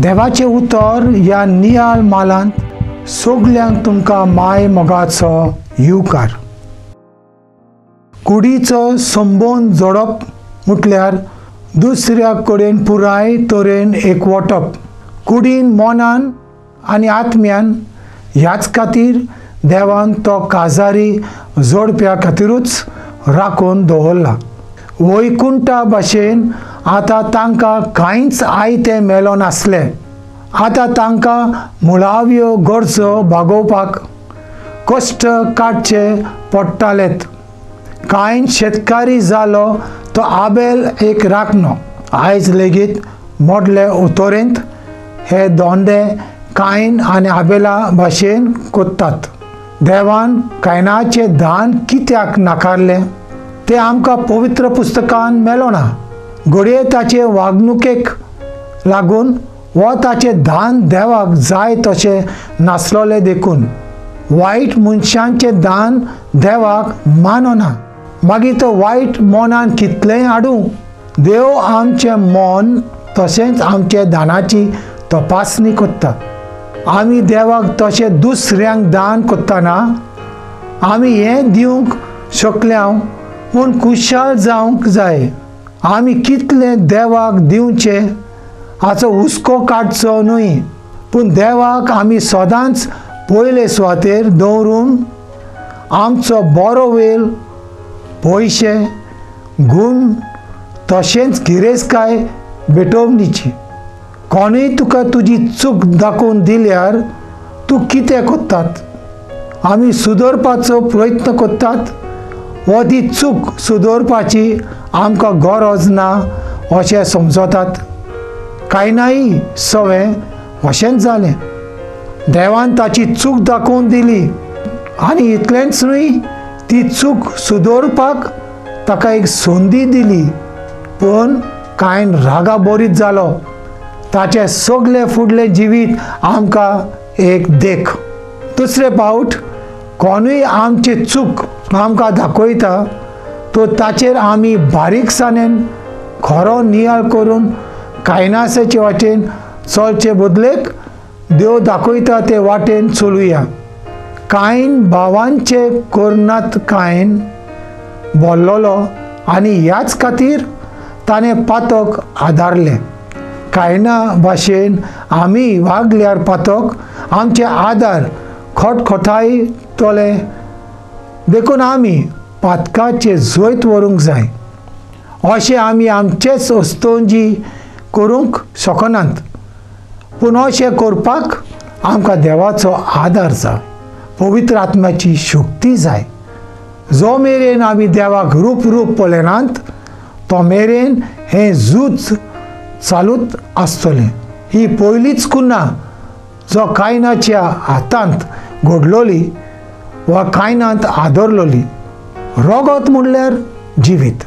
देवाचें उतर ह्या नियाळ मालांत सगल्यांक तुमकां माय मोगाचो येवकार. कुडीचो संबंद जोडप म्हटल्यार दुसऱ्या कडेन पुराय तरेन एकवटप. कुडीन, मनान आनी आत्म्यान. ह्याच खातीर देवान तो काजारी जोडप्या खातिरूच राखून दवरला. वैकुंठा भाशेन आतां तांकां कांयच आयतें मेलो नासलें. आतां तांकां मुळाव्यो गरजो भागोवपाक कश्ट काडचे पडटालेत. कांय शेतकारी जालो तो आबेल एक राखणो. आयज लेगीत मोडले उतोरेंत हे दोंडे कायन आनी आबेला भाशेन कोत्तात. देवान कायनाचें दान कित्याक नाकारलें तें आमकां पवित्र पुस्तकान मेळना. घडये ताचे वागणुकेक लागून वा ताचें दान देवाक जाय तशें नासलोलें देखून. वायट मनशांचें दान देवाक मानना. मागीर तो वायट मनान कितलेंय हाडूं, देव आमचें मन तशेंच आमचे दानाची तपासणी करता. आमी देवाक तशें दुसऱ्यांक दान करतना आमी हें दिवंक शकल्या म्हूण खुशाल जावंक जाय. आमी कितलें देवाक दिवचें हाचो हुस्को काडचो न्हय, पूण देवाक आमी सदांच पयले सुवातेर दवरून आमचो बरो वेळ, पयशे, गूण तशेंच गिरेस्तकाय भेटोवणीची. कोणूय तुका तुजी चूक दाखोवन दिल्यार तूं कितें करतात? आमी सुदरपाचो प्रयत्न करतात वा ती चूक सुदरपाची आमकां गरज ना अशें समजतात? कांय सवें अशेंच जालें. देवान ताची चूक दाखोवन दिली आनी इतलेंच न्हय, ती चूक सुदरपाक ताका एक संदी दिली. पूण कांय रागा बोरीत जालो. ताचें सगलें फुडलें जिवीत आमकां एक देख. दुसरे पावट कोणूय आमची चूक आमकां दाखयता तो ताचेर आमी बारीकसाणेन खरो नियाळ करून कायनासाचे वाटेन चलचे बदलेक देव दाखयता ते वाटेन चलुया. कायन भावांचे करनात कायन बोल्लोलो आनी ह्याच खातीर ताणें पातक आदारलें. कायना भाशेन आमी वागल्यार पातक आमचे आदार खटखटाय तोले. देखून आमी पातकाचे जैत व्हरूंक जाय. अशें आमी आमचेच अस्तोंजी करूंक शकनात, पूण अशें करपाक आमकां देवाचो आदार जाय, पवित्र आत्म्याची शक्ती जाय. जो मेरेन आमी देवाक रूप रूप पळयनात तो मेरेन हें झूज चालूच आसतलें. ही पयलीच कुन्ना जो कायनाच्या हातांत घडलोली वा कायनांत आदरलोली. रगत म्हणल्यार जिवीत,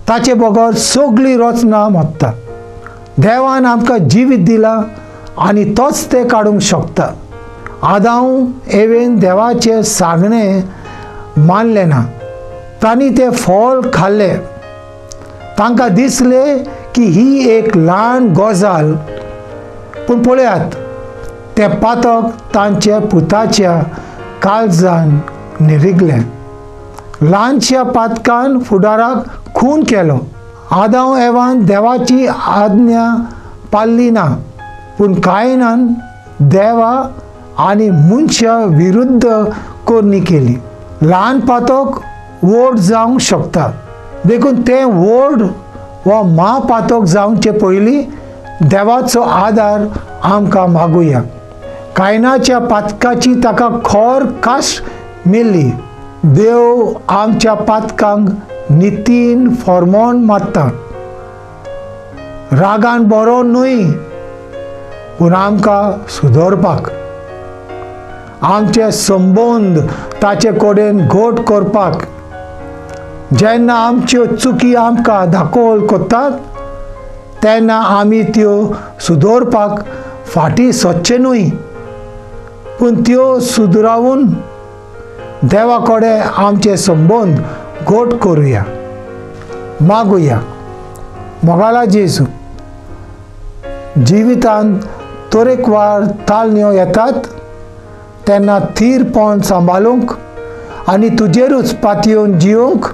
ताचे बगर सगळी रचना मोडटा. देवान आमकां जिवीत दिलां आनी तोच तें काडूंक शकता. आदांव एवेन देवाचें सांगणें मानलें ना. तांणी तें फळ खाल्लें. तांकां दिसलें की ही एक ल्हान गजाल, पूण पळयात तें पातक तांच्या पुताच्या काळजान निरिगलें. ल्हानश्या पातकान फुडाराक खून केलो. आदांव एवान देवाची आज्ञा पाळली ना, पूण कायनान देवा आनी मनशा विरुद्ध करणी केली. ल्हान पातक व्हड जावंक शकता, देखून तें व्हड वा म्हापातक जावचे पयलीं देवाचो आदार आमकां मागुया. कायनाच्या पातकाची ताका खर काश मेल्ली. देव आमच्या पातकांक नितीन फॉर्मोन मारता. रागान बरो न्हय, पूण आमकां सुदरपाक, आमचे संबंद ताचे कडेन घट करपाक. जेन्ना आमच्यो चुकी आमकां दाखोवल करतात तेन्ना आमी त्यो सुदरपाक फाटीं सदचें न्हय, पूण त्यो सुदरावन देवा कडेन आमचे संबंद घट करुया. मागुया. मोगाला जेजू, जिवितांत तरेकवार तालण्यो येतात तेन्ना थीरपण सांबाळूंक आनी तुजेरूच पातयेवन जिवंक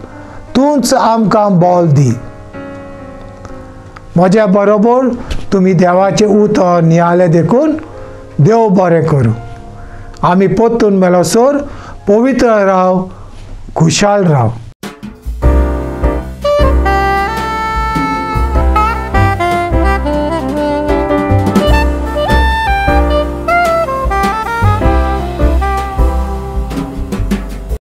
तूंच आमकां बल दी. म्हज्या बरोबर तुमी देवाचें उतर नियाळें देखून देव बरें करूं. आमी परतून मेळसर पवित्र राव, खुशाल राव.